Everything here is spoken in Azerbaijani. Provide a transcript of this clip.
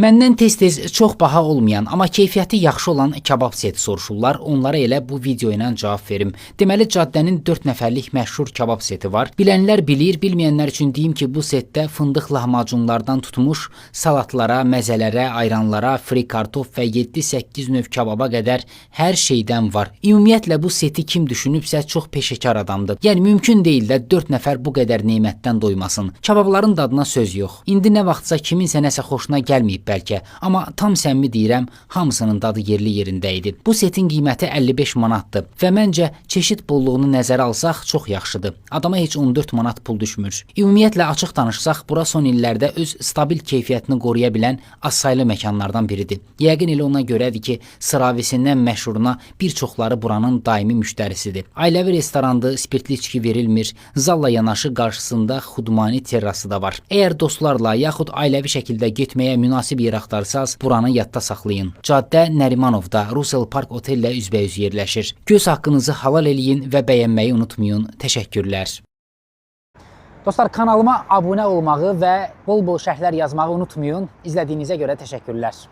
Məndən tez-tez çox baha olmayan, amma keyfiyyəti yaxşı olan kabab seti soruşurlar. Onlara elə bu video ilə cavab verim. Deməli, caddənin 4 nəfərlik məşhur kabab seti var. Bilənlər bilir, bilməyənlər üçün deyim ki, bu setdə fındıq lahmacunlardan tutmuş salatlara, məzələrə, ayranlara, fri kartof və 7-8 növ kababa qədər hər şeydən var. Ümumiyyətlə bu seti kim düşünübsə, çox peşəkar adamdır. Yəni mümkün deyil də 4 nəfər bu qədər nemətdən doymasın. Kababların dadına söz yox. İndi nə vaxtsa kiminsə nəsə xoşuna gəlməyib bəlkə, amma tam səmimi deyirəm, hamısının dadı yerli yerində idi. Bu setin qiyməti 55 manatdır və məncə çeşid bolluğunu nəzərə alsaq, çox yaxşıdır. Adama heç 14 manat pul düşmür. Ümumiyyətlə açıq danışsaq, bura son illərdə öz stabil keyfiyyətini qoruya bilən azsaylı məkanlardan biridir. Yəqin elə ona görədir ki, sıravisindən məşhuruna bir çoxları buranın daimi müştərisidir. Ailəvi restorandır, spirtli içki verilmir. Zalla yanaşı qarşısında xudmani terrası da var. Əgər dostlarla yaxud ailəvi şəkildə getməyə münasib yer axtarsaz, buranı yadda saxlayın. Caddə Nərimanovda Russell Park Otellə üzbəyüz yerləşir. Göz haqqınızı halal eləyin və bəyənməyi unutmayın. Təşəkkürlər. Dostlar, kanalıma abunə olmağı və bol-bol şərhlər yazmağı unutmayın. İzlədiyinizə görə təşəkkürlər.